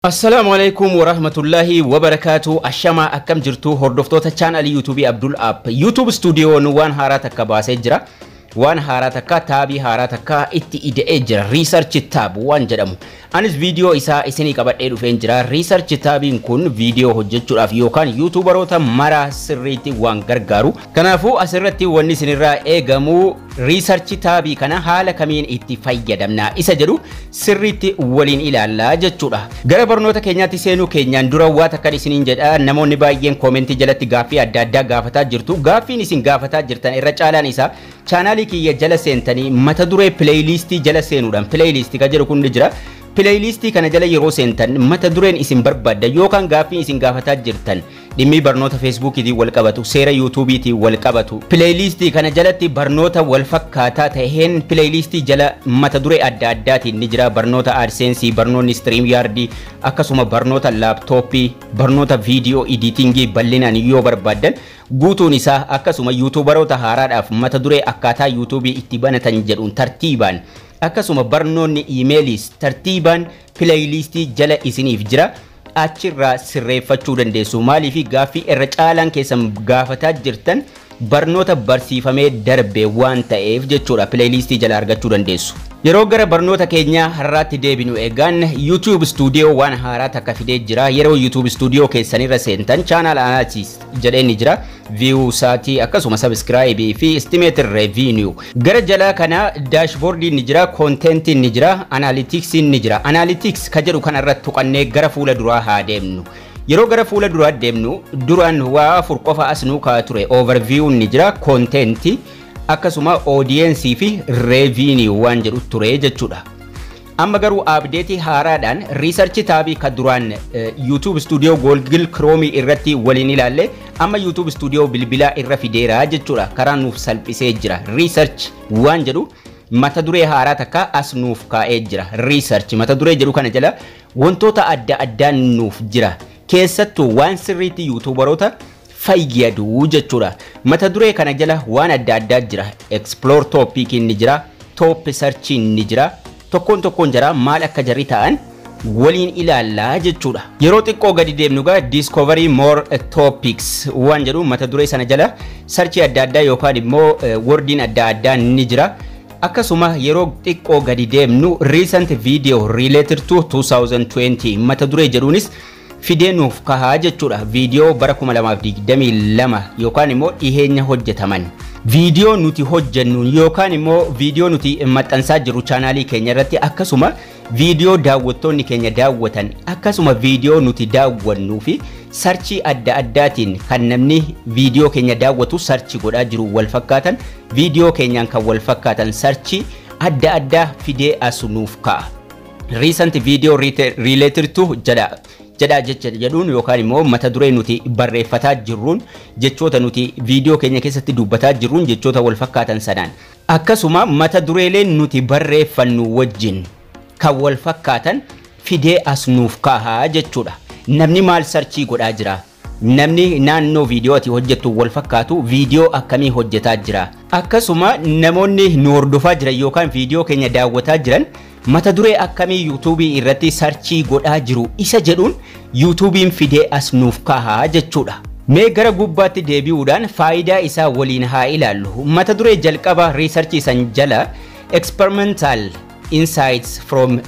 Assalaamu alaikum warahmatullahi wabarakaatu. Ashamaa, akkam jirtu hordoftoota chaanalii YouTubeii Abdul App? YouTube Studioon waan haaraa takka baasee jira. Waan haaraa takka, tabii haaraa takka itti ida'ee jira. Research tab waan jedhamu. Anis viidiyoo isaa isinii qabadhee dhufeen jira. Research tabiin kun viidiyoo hojjechuudhaaf yookaan YouTuberoota mara sirriitti waan gargaaru. Kanaafuu asirratti wanni isinirraa eegamu research tabii kana haala kamiin itti fayyadamna isa jedhu sirriitti waliin ilaallaa jechuudha. Gara barnoota keenyaatti seenuu keenyaan dura waa takkan isiniin jedha. Namoonni baay'een commentii jalatti gaaffii adda addaa gaafataa jirtu. Gaaffiin isin gaafataa jirtan irra caalaan isaa chaanaalii kiyya jala seentanii mata duree playlistii jala seenuudhaan, playlistii kan jedhu kun ni jira. Playlistii kana jala yeroo seentan mata dureen isin barbaaddan yookaan gaaffiin isin gaafataa jirtan dhimmi barnoota Facebookiitiin wal qabatu, seera YouTubeiitiin wal qabatu. Playlistii kana jalatti barnoota wal fakkaataa ta'een playlistii jala mata duree adda addaatiin ni jira. Barnoota AdSense, barnoonni StreamYard, akkasuma barnoota laptopii, barnoota viidiyoo editingii bal'inaan yoo barbaaddan guutuun isaa, akkasuma YouTuberoota haaraadhaaf mata duree akkaataa YouTubeii itti banatan jedhuun tartiibaan, akkasuma barnoonni emailiis tartiibaan playlistii jala isiniif jira. Achirraa sirreeffachuu dandeessu. Maaliif gaaffii irra caalaan keessan gaafataa jirtan barnoota barsiifamee darbe waan ta'eef jechuudha, playlistii jala argachuu dandeessu. Yeroo gara barnoota keenyaa har'aatti deebinu eegaan YouTube Studio waan haaraa takka fidee jira. Yeroo YouTube Studio keessanirra seentan channel analytics jedhee ni jira. View saatii, akkasuma subscribe fi estimated revenue. Gara jalaa kana dashboardiin ni jira, contentiin ni jira, analyticsiin ni jira. Analytics ka jedhu kanarratti tuqannee gara fuula duraa haa deemnu. Yeroo gara fuula duraa deemnu duraan waa afur qofa as nuu kaa'aa ture. Overview ni jira, content, akkasuma audience fi revenue waan jedhu ture jechuudha. Amma garuu updateii haaraadhaan research tabii kan duraan YouTube Studio Google Chrome irratti waliin ilaalle amma YouTube Studio bilbilaa irra fideera jechuudha. Karaa nuuf salphisee jira. Research waan jedhu mata duree haaraa takka as nuuf kaa'ee jira. Research mata duree jedhu kana jala wantoota adda addaa nuuf jira. Keessattuu waan sirriitti YouTuberoota fayyadu jechuudha. Mata duree kana jala waan adda addaa jira. Explore topic ni jira. Top search ni jira. Tokkoon tokkoon jara maal akka jarri ta'an waliin ilaallaa jechuudha. Yeroo xiqqoo gadi deemnu gaa discovery more topics waan jedhu mata duree sana jala searchii adda addaa yookaan immoo wordiin adda addaa ni jira. Akkasuma yeroo xiqqoo gadi deemnu recent video related to 2020 mata duree jedhuunis fidee nuuf kahaa jechuudha. Viidiyoo bara 2022 yookaan immoo dhiheenya hojjetaman. Viidiyoo nuti hojjennu yookaan immoo viidiyoo nuti maxxansaa jirru chaanaalii keenya irratti, akkasuma viidiyoo daawwattoonni keenya daawwatan, akkasuma viidiyoo nuti daawwannuu fi searchii adda addaatiin kan namni viidiyoo keenya daawwatu searchii godhaa jiru wal fakkaatan, viidiyoo keenyaan kan wal fakkaatan searchii adda addaa fidee as nuuf ka'a. Recent video related to jedha jedhaa jecha jedhuun yookaan immoo mata duree nuti barreeffataa jirruun, jechoota nuti viidiyoo keenya keessatti dubbataa jirruun, jechoota wal fakkaatan sanaan, akkasuma mata dureeleen nuti barreeffannu wajjin kan wal fakkaatan fidee as nuuf kahaa jechuudha. Namni maal searchii godhaa jira? Namni naannoo viidiyoo ati hojjettu wal fakkaatu viidiyoo akkamii hojjetaa jira? Akkasuma namoonni nu hordofaa jiran yookaan viidiyoo keenya daawwataa jiran mata duree akkamii YouTubeii irratti searchii godhaa jiru isa jedhuun YouTubeiin fidee as nuuf kahaa jechuudha. Mee gara gubbaatti deebi'uudhaan faayidaa isaa waliin haa ilaallu. Mata duree jalqaba researchii san jala experimental insights from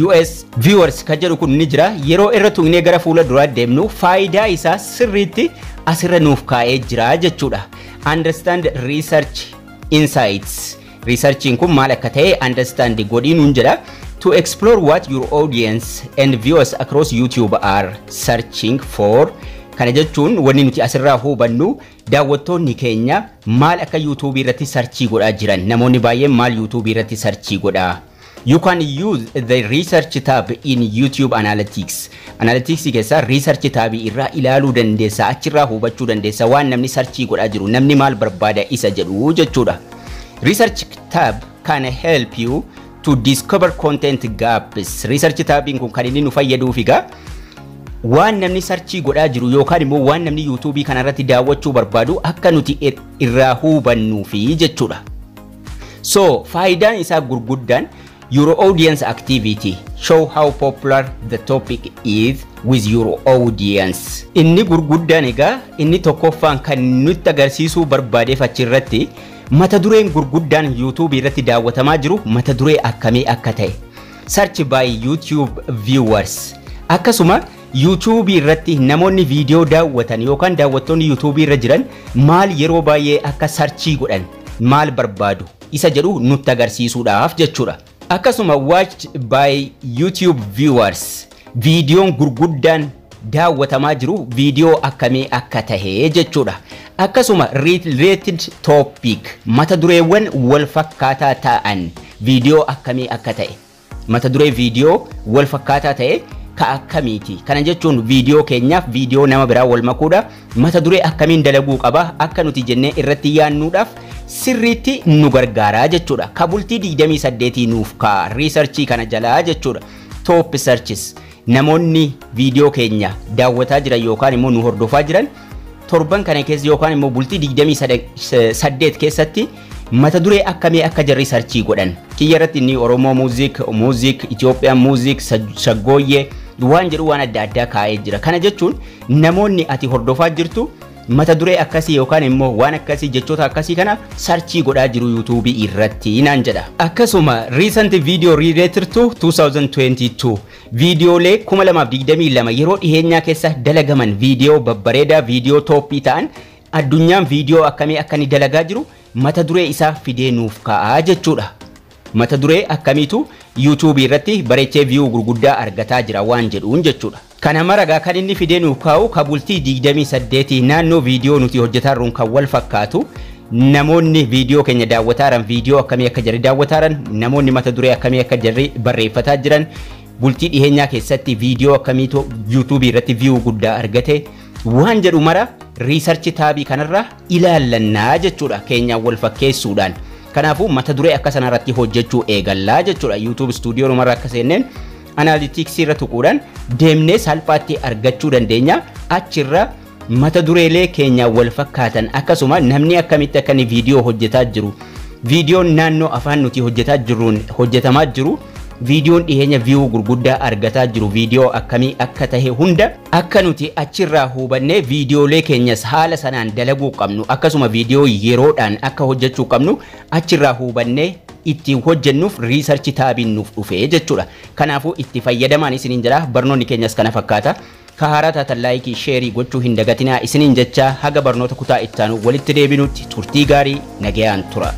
US viewers kan jedhu kun ni jira. Yeroo irra tuqnee gara fuula duraa deemnu faayidaa isaa sirriitti asirra nuuf kaa'ee jira jechuudha. Understand research insights. Researchiin kun maal akka ta'e understand godhii nuun jedha. To explore what your audience and viewers across YouTube are searching for. Kana jechuun wanni nuti asirraa hubannu daawwattoonni keenya maal akka YouTube irratti searchii godhaa jiran, namoonni baay'een maal YouTube irratti searchii godhaa. You can use the research tab in YouTube Analytics. Analytics keessaa research tab irraa ilaaluu dandeessa, achirraa hubachuu dandeessa waan namni searchii godhaa jiru, namni maal barbaada isa jedhu jechuudha. Research tab can help you to discover content gaps. Research tabiin kun kan inni nu fayyaduuf egaa waan namni searchii godhaa jiru yookaan immoo waan namni YouTubeii kanarratti daawwachuu barbaadu akka nuti irraa hubannuufi jechuudha. So faayidaan isaa gurguddaan Your audience activity show how popular the topic is with your audience. Inni gurguddaan egaa inni tokkoffaan kan nutti agarsiisuu barbaadeef achirratti mata dureen gurguddaan YouTube irratti daawwatamaa jiru mata duree akkamii akka ta'e. Search by YouTube viewers. Akkasuma YouTube irratti namoonni viidiyoo daawwatan yookaan daawwattoonni YouTube irra jiran maal yeroo baay'ee akka search godhan, maal barbaadu isa jedhu nutti agarsiisuudhaaf jechuudha. Akkasuma watched by YouTube viewers, viidiyoon gurguddaan daawwatamaa jiru viidiyoo akkamii akka tahe jechuudha. Akkasuma related topic, mata dureewwan wal fakkaataa ta'an viidiyoo akkamii akka ta'e, mata duree viidiyoo wal fakkaataa ta'e ka akkamiiti. Kana jechuun viidiyoo keenyaaf viidiyoo nama biraa wal makuudha. Mata duree akkamiin dalaguu qaba akka nuti jennee irratti yaannuudhaaf sirriitti nu gargaaraa jechuudha. Ka bultii 28 nuuf kaa research kana jalaa jechuudha. Top searches, namoonni viidiyoo keenya daawwataa jiran yookaan immoo nu hordofaa jiran torban kana keessa yookaan immoo bultii 28 keessatti mata duree akkamii akka jarri search godhan. Kiyya irratti inni Oromoo Music, Music, Ethiopian Music, Shaggooyyee waan jedhu waan adda addaa kaa'ee jira. Kana jechuun namoonni ati hordofaa jirtu mata duree akkasii yookaan immoo waan akkasii, jechoota akkasii kana search godhaa jiru YouTube irratti naan jedha. Akkasuma recent video related to 2022, viidiyoolee 2022 yeroo dhiheenyaa keessa dalagaman, viidiyoo babbareedaa, viidiyoo top ta'an, addunyaan viidiyoo akkamii akka inni dalagaa jiru mata duree isaa fidee nuuf kaa'aa jechuudha. Mata duree akkamiitu YouTube irratti bareechee view gurguddaa argataa jira waan jedhuun jechuudha. Kana maragaa kan inni fidee nuuf kaa'u ka bultii 28 naannoo viidiyoo nuti hojjetaa jirruun kan wal fakkaatu, namoonni viidiyoo keenya daawwataaran viidiyoo akkamii akka jarri daawwataaran, namoonni mata duree akkamii akka jarri barreeffataa jiran, bultii dhiheenyaa keessatti viidiyoo akkamiitu YouTube irratti view guddaa argate waan jedhu mara research tab kanarra ilaallannaa jechuudha keenyaan wal fakkeessuudhaan. Kanaafuu mata duree akka sanarratti hojjechuu eegallaa jechuudha. YouTube Studio numarra akka seenneen analytics irra tuquudhaan deemnee salphaatti argachuu dandeenya. Achirra mata dureelee keenyaan wal fakkaatan, akkasuma namni akkamitti akka inni viidiyoo hojjetaa jiru, viidiyoon naannoo afaan nuti hojjetaa jirruun hojjetamaa jiru, viidiyoon dhiheenya view gurguddaa argataa jiru viidiyoo akkamii akka tahe hunda akka nuti achirraa hubannee viidiyoolee keenyas haala sanaan dalaguu qabnu, akkasuma viidiyoo yeroodhaan akka hojjechuu qabnu achirraa hubannee ittiin hojjennuuf research tabiin nuuf dhufee jechuudha. Kanaafuu itti fayyadamaan isiniin jedha. Barnoonni keenyas kana fakkaata. Ka haaraa taatan like, share gochuu hin dagatinaa isiniin jecha, haga barnoota kutaa ittaanu walitti deebinutti turtii gaarii, nagayaan tura.